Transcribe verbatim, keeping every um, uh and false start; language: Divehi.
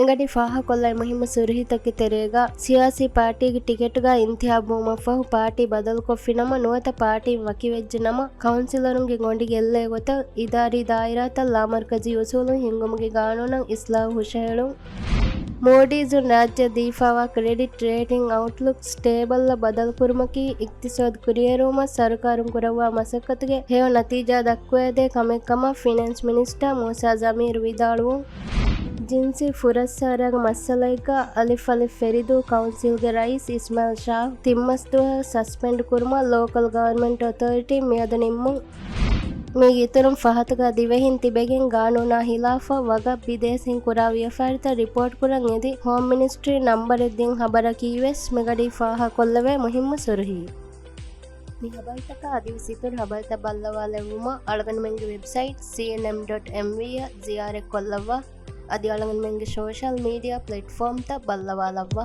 މިގަޑި ފާހަކޮށްލައި މުހިއްމު ސުރުހީތަކެއް ތެރޭގަ، ސިޔާސީ ޕާޓީގެ ޓިކެޓްގަ އިންތިހާބުވުމަށްފަހު ޕާޓީ ބަދަލުކޮށްފިނަމަ ނުވަތަ ޕާޓީން ވަކިވެއްޖެނަމަ، ކައުންސިލަރުންގެ ގޮނޑި ގެއްލޭ ގޮތަށް އިދާރީ ދާއިރާތައް ލާމަރްކަޒީ އުސޫލުން ހިންގުމުގެ ގާނޫނަށް އިސްލާހު ހުށަހެޅުން. މޫޑީޒުން ރާއްޖެ ދީފާވާ ކްރެޑިޓް ރޭޓިން އައުޓްލުކްސް ޓޭބަލްއަށް ބަދަލުކުރުމަކީ އިޤްތިޞާދު ކުރިއެރުވުމަށް ސަރުކާރުން ކުރައްވާ މަސައްކަތުގެ ހެޔޮ ނަތީޖާ ދައްކުވައިދޭ ކަމެއް ކަމަށް ފިނޭންސް މިނިސްޓަރ މޫސާ ޒަމީރު ވިދާޅުވުން. ޖިންސީ ފުރައްސާރާގެ މައްސަލައެއްގަ އަލިފް އަލިފް ފެރިދޫ ކައުންސިލްގެ ރައީސް އިސްމާއިލް ޝާހް ތިން މަސް ދުވަހަށް ސަސްޕެންޑް ކުރުމަށް ލޯކަލް ގަވަރމަންޓް އޮތޯރިޓީން މިއަދު ނިންމުން. މީގެ އިތުރުން ފަހަތުގަ ދިވެހިން ތިބެގެން ގާނޫނާ ހިލާފަށް ވަގަށް ބިދޭސީން ކުރާ ވިޔަފާރިތައް ރިޕޯޓް ކުރަން އެދި، ހޯމް މިނިސްޓްރީ ނަންބަރެއް ދިން ހަބަރަކީވެސް މިގަޑީ ފާހަކޮށްލެވޭ މުހިއްމު ސުރުހީ. މި ހަބަރުތަކާ އަދިވެސް އިތުރު ހަބަރުތައް ބައްލަވާލެއްވުމަށް އަޅުގަނޑުމެންގެ ވެބްސައިޓް ސީއެންއެމް ޑޮޓް އެމްވީ އަށް ޒިޔާރަތްކޮށްލައްވާ. އަދި އަޅުގަނޑުމެންގެ ސޯޝަލް މީޑިއާ ޕްލެޓްފޯމްތައް ބައްލަވާލައްވާ.